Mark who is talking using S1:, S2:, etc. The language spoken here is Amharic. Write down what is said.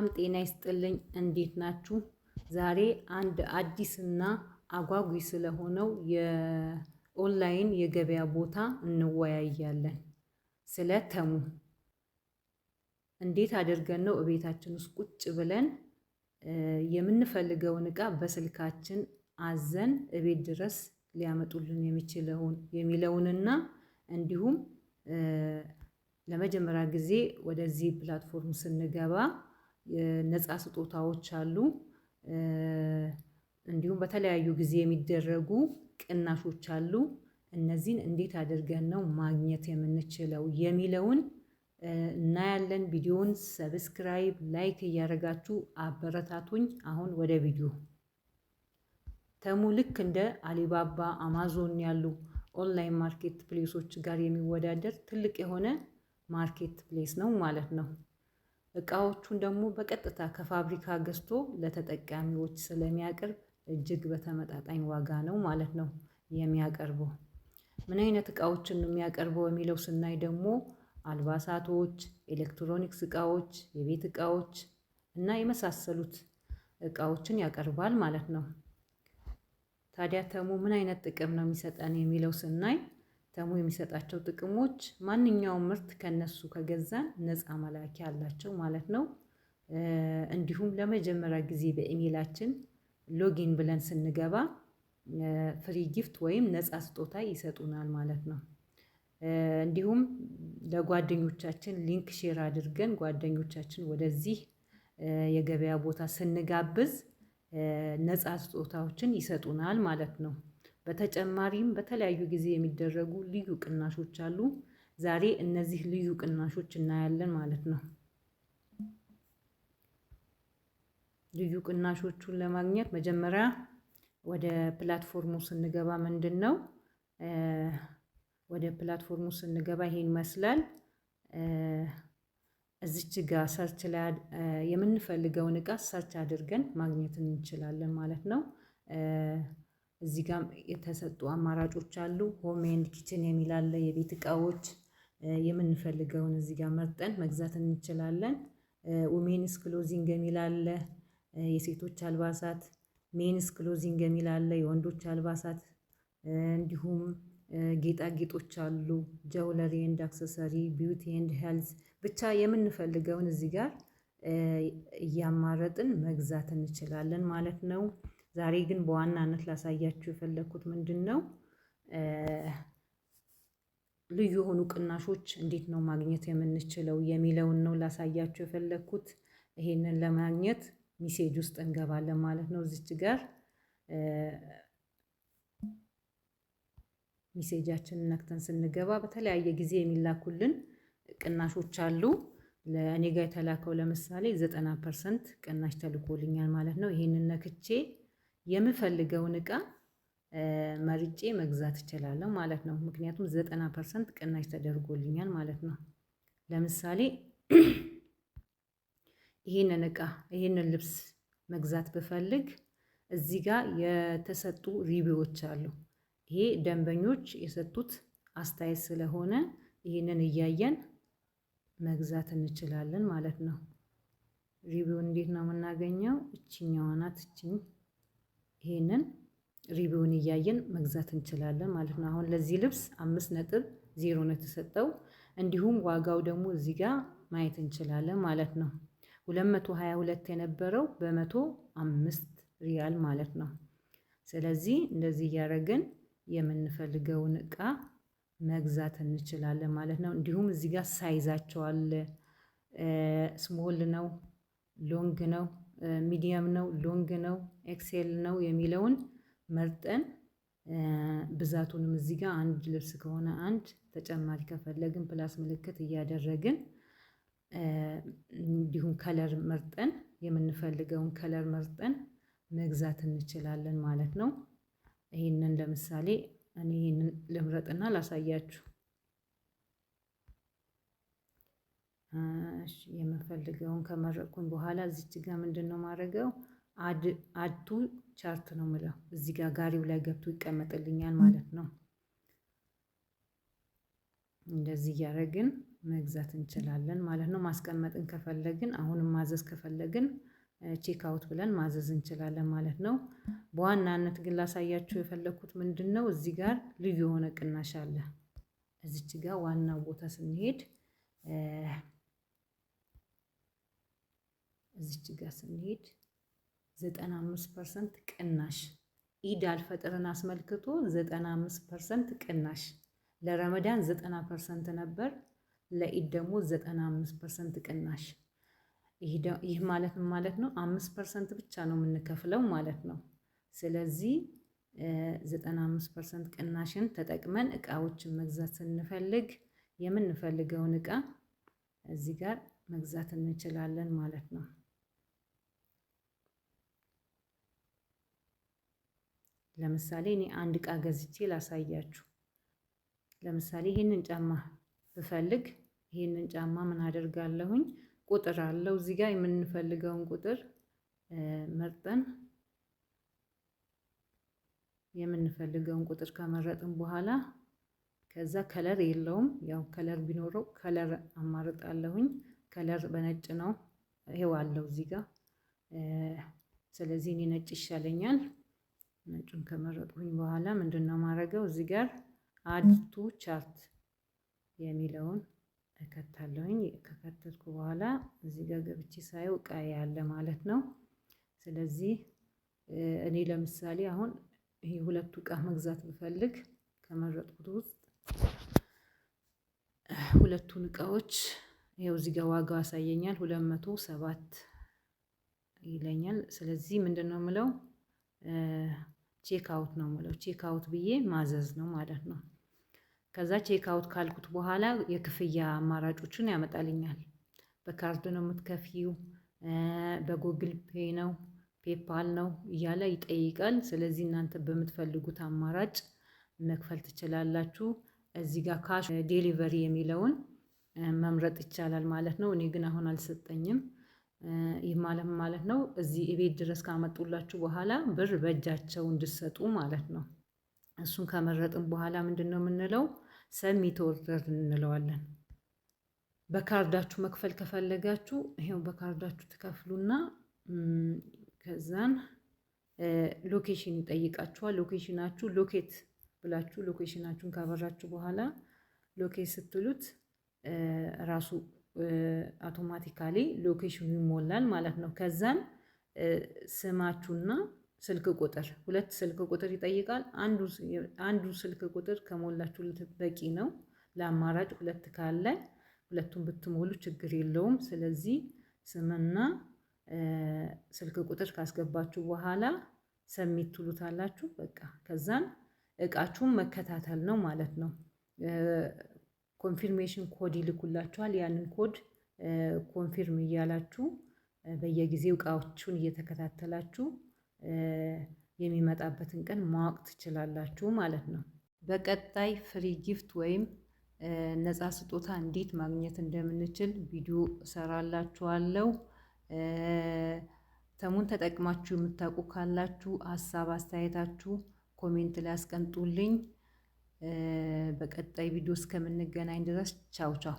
S1: ሰላም ጤና ይስጥልኝ። እንዴት ናችሁ? ዛሬ አንድ አዲስና አጓጊ ስለሆነው የኦንላይን የገበያ ቦታ እንወያያለን። ስለ ተሙ እንዴት አድርገን ነው እቤታችን ውስጥ ቁጭ ብለን የምንፈልገውን እቃ በስልካችን አዘን እቤት ድረስ ሊያመጡልን የሚችለውን የሚለውንና እንዲሁም ለመጀመሪያ ጊዜ ወደዚህ platform ስንገባ ነፃ ስጦታዎች አሉ። እንዲሁም በተለያዩ ጊዜ የሚደረጉ ቅናሾች አሉ። እነዚህን እንዴት አድርገን ነው ማግኘት የምንችለው የሚለውን እናያለን። ቪዲዮውን subscribe፣ like እያደረጋችሁ አበረታቱኝ። አሁን ወደ ቪዲዮ። ተሙ ልክ እንደ አሊባባ፣ አማዞን ያሉ online market place ኦች ጋር የሚወዳደር ትልቅ የሆነ market place ነው ማለት ነው። እቃዎቹን ደግሞ በቀጥታ ከፋብሪካ ገዝቶ ለተጠቃሚዎች ስለሚያቀርብ እጅግ በተመጣጣኝ ዋጋ ነው ማለት ነው የሚያቀርበው። ምን አይነት እቃዎችን ነው የሚያቀርበው የሚለው ስናይ ደግሞ አልባሳቶች፣ ኤሌክትሮኒክስ እቃዎች፣ የቤት እቃዎች እና የመሳሰሉት እቃዎችን ያቀርባል ማለት ነው። ታዲያ ተሙ ምን አይነት ጥቅም ነው የሚሰጠን የሚለው ስናይ ተሙ የሚሰጣቸው ጥቅሞች ማንኛውም ምርት ከነሱ ከገዛን ነፃ መላኪያ አላቸው ማለት ነው። እንዲሁም ለመጀመሪያ ጊዜ በኢሜይላችን login ብለን ስንገባ free gift ወይም ነፃ ስጦታ ይሰጡናል ማለት ነው። እንዲሁም ለጓደኞቻችን link share አድርገን ጓደኞቻችን ወደዚህ የገበያ ቦታ ስንጋብዝ ነፃ ስጦታዎችን ይሰጡናል ማለት ነው። በተጨማሪም በተለያዩ ጊዜ የሚደረጉ ልዩ ቅናሾች አሉ። ዛሬ እነዚህ ልዩ ቅናሾች እናያለን ማለት ነው። ልዩ ቅናሾቹን ለማግኘት መጀመሪያ ወደ platform ኡ ስንገባ ምንድን ነው፣ ወደ platform ኡ ስንገባ ይሄን ይመስላል። እዚች ጋር search ላይ የምንፈልገውን እቃ search አድርገን ማግኘት እንችላለን ማለት ነው። እዚህ ጋም የተሰጡ አማራጮች አሉ። Home and kitchen የሚል አለ። የቤት እቃዎች የምንፈልገውን እዚህ ጋር መርጠን መግዛት እንችላለን። Women's clothing የሚል አለ። የሴቶች አልባሳት። Men's clothing የሚል አለ። የወንዶች አልባሳት። እንዲሁም ጌጣጌጦች አሉ። Jewelry and accessory፣ beauty and health፣ ብቻ የምንፈልገውን እዚህ ጋር እያማረጥን መግዛት እንችላለን ማለት ነው። ዛሬ ግን በዋናነት ላሳያችሁ የፈለግኩት ምንድን ነው፣ ልዩ የሆኑ ቅናሾች እንዴት ነው ማግኘት የምንችለው የሚለውን ነው ላሳያችሁ የፈለግኩት። ይሄንን ለማግኘት message ውስጥ እንገባለን ማለት ነው። እዚች ጋር message ኣችንን ነክተን ስንገባ በተለያየ ጊዜ የሚላኩልን ቅናሾች አሉ። ለእኔ ጋር የተላከው ለምሳሌ 90% ቅናሽ ተልኮልኛል ማለት ነው። ይሄንን ነክቼ የምፈልገውን እቃ መርጬ መግዛት እችላለሁ ማለት ነው። ምክንያቱም 90% ቅናሽ ተደርጎልኛል ማለት ነው። ለምሳሌ ይሄንን እቃ፣ ይሄንን ልብስ መግዛት ብፈልግ እዚህ ጋር የተሰጡ review ዎች አሉ። ይሄ ደንበኞች የሰጡት አስተያየት ስለሆነ ይሄንን እያየን መግዛት እንችላለን ማለት ነው። Review እንዴት ነው የምናገኘው? እችኛዋ ናት። እችኝ ይሄንን review ውን እያየን መግዛት እንችላለን ማለት ነው። አሁን ለዚህ ልብስ 5.0 ነው የተሰጠው። እንዲሁም ዋጋው ደግሞ እዚህ ጋር ማየት እንችላለን ማለት ነው። 222 የነበረው በ105 ሪያል ማለት ነው። ስለዚህ እንደዚህ እያደረግን የምንፈልገውን እቃ መግዛት እንችላለን ማለት ነው። እንዲሁም እዚህ ጋር size ኣቸው አለ። Small ነው፣ long ነው፣ medium ነው፣ long ነው፣ XL ነው የሚለውን መርጠን ብዛቱንም እዚህ ጋር አንድ ልብስ ከሆነ አንድ፣ ተጨማሪ ከፈለግን plus ምልክት እያደረግን፣ እንዲሁም color መርጠን፣ የምንፈልገውን color መርጠን መግዛት እንችላለን ማለት ነው። ይህንን ለምሳሌ እኔ ይህንን ልምረጥና ላሳያችሁ። እሺ፣ የምፈልገውን ከመረጥኩኝ በኋላ እዚች ጋር ምንድን ነው ማድረገው? Add to cart ነው የምለው። እዚህ ጋር ጋሪው ላይ ገብቶ ይቀመጥልኛል ማለት ነው። እንደዚህ እያደረግን መግዛት እንችላለን ማለት ነው። ማስቀመጥን ከፈለግን፣ አሁንም ማዘዝ ከፈለግን check out ብለን ማዘዝ እንችላለን ማለት ነው። በዋናነት ግን ላሳያችሁ የፈለግኩት ምንድን ነው፣ እዚህ ጋር ልዩ የሆነ ቅናሽ አለ። እዚች ጋር ዋናው ቦታ ስንሄድ፣ እዚች ጋር ስንሄድ 95% ቅናሽ፣ ኢድ አልፈጥርን አስመልክቶ 95% ቅናሽ። ለረመዳን 90% ነበር፣ ለኢድ ደግሞ 95% ቅናሽ። ይህ ማለት ምን ማለት ነው? 5% ብቻ ነው የምንከፍለው ማለት ነው። ስለዚህ 95% ቅናሽን ተጠቅመን እቃዎችን መግዛት ስንፈልግ የምንፈልገውን እቃ እዚህ ጋር መግዛት እንችላለን ማለት ነው። ለምሳሌ እኔ አንድ እቃ ገዝቼ ላሳያችሁ። ለምሳሌ ይህንን ጫማ ብፈልግ ይህንን ጫማ ምን አደርጋለሁኝ? ቁጥር አለው እዚህ ጋር፣ የምንፈልገውን ቁጥር ከመረጥን በኋላ ከዛ color የለውም። ያው color ቢኖረው color አማርጣለሁኝ። Color በነጭ ነው፣ ይሄው አለው እዚህ ጋር። ስለዚህ እኔ ነጭ ይሻለኛል። ነጩን ከመረጥኩኝ በኋላ ምንድን ነው ማድረገው? እዚህ ጋር add to cart የሚለውን እከታለሁኝ። ከከተትኩ በኋላ እዚህ ጋር ገብቼ ሳየው እቃ ያለ ማለት ነው። ስለዚህ እኔ ለምሳሌ አሁን ይሄ ሁለቱ እቃ መግዛት ብፈልግ ከመረጥኩት ውስጥ ሁለቱን እቃዎች ይኸው እዚህ ጋር ዋጋው ያሳየኛል፣ 207 ይለኛል። ስለዚህ ምንድን ነው የምለው? Check out ነው የምለው። Check out ብዬ ማዘዝ ነው ማለት ነው። ከዛ check out ካልኩት በኋላ የክፍያ አማራጮችን ያመጣልኛል። በካርድ ነው የምትከፍዪው፣ በ Google Pay ነው፣ PayPal ነው እያለ ይጠይቃል። ስለዚህ እናንተ በምትፈልጉት አማራጭ መክፈል ትችላላችሁ። እዚህ ጋር cash delivery የሚለውን መምረጥ ይቻላል ማለት ነው። እኔ ግን አሁን አልሰጠኝም። ይህ ማለት ማለት ነው እዚህ እቤት ድረስ ካመጡላችሁ በኋላ ብር በእጃቸው እንድሰጡ ማለት ነው። እሱን ከመረጥን በኋላ ምንድን ነው የምንለው? Submit order እንለዋለን። በካርዳችሁ መክፈል ከፈለጋችሁ ይሄው በካርዳችሁ ትከፍሉና ከዛን location ይጠይቃችኋል። Location ኣችሁ locate ብላችሁ location ኣችሁን ካበራችሁ በኋላ locate ስትሉት ራሱ automatically location ኑ ይሞላል ማለት ነው። ከዛን ስማችሁና ስልክ ቁጥር፣ ሁለት ስልክ ቁጥር ይጠይቃል። አንዱ ስልክ ቁጥር ከሞላችሁለት በቂ ነው። ለአማራጭ ሁለት ካለ ሁለቱን ብትሞሉ ችግር የለውም። ስለዚህ ስምና ስልክ ቁጥር ካስገባችሁ በኋላ submit ትሉታላችሁ። በቃ ከዛን እቃችሁን መከታተል ነው ማለት ነው። Confirmation code ይልኩላችኋል። ያንን code confirm እያላችሁ በየጊዜው እቃዎቹን እየተከታተላችሁ የሚመጣበትን ቀን ማወቅ ትችላላችሁ ማለት ነው። በቀጣይ free gift ወይም ነፃ ስጦታ እንዴት ማግኘት እንደምንችል ቪዲዮ እሰራላችኋለሁ። Temu ን ተጠቅማችሁ የምታውቁ ካላችሁ ሀሳብ አስተያየታችሁ comment ላይ አስቀምጡልኝ። በቀጣይ ቪዲዮ እስከምንገናኝ ድረስ ቻው ቻው።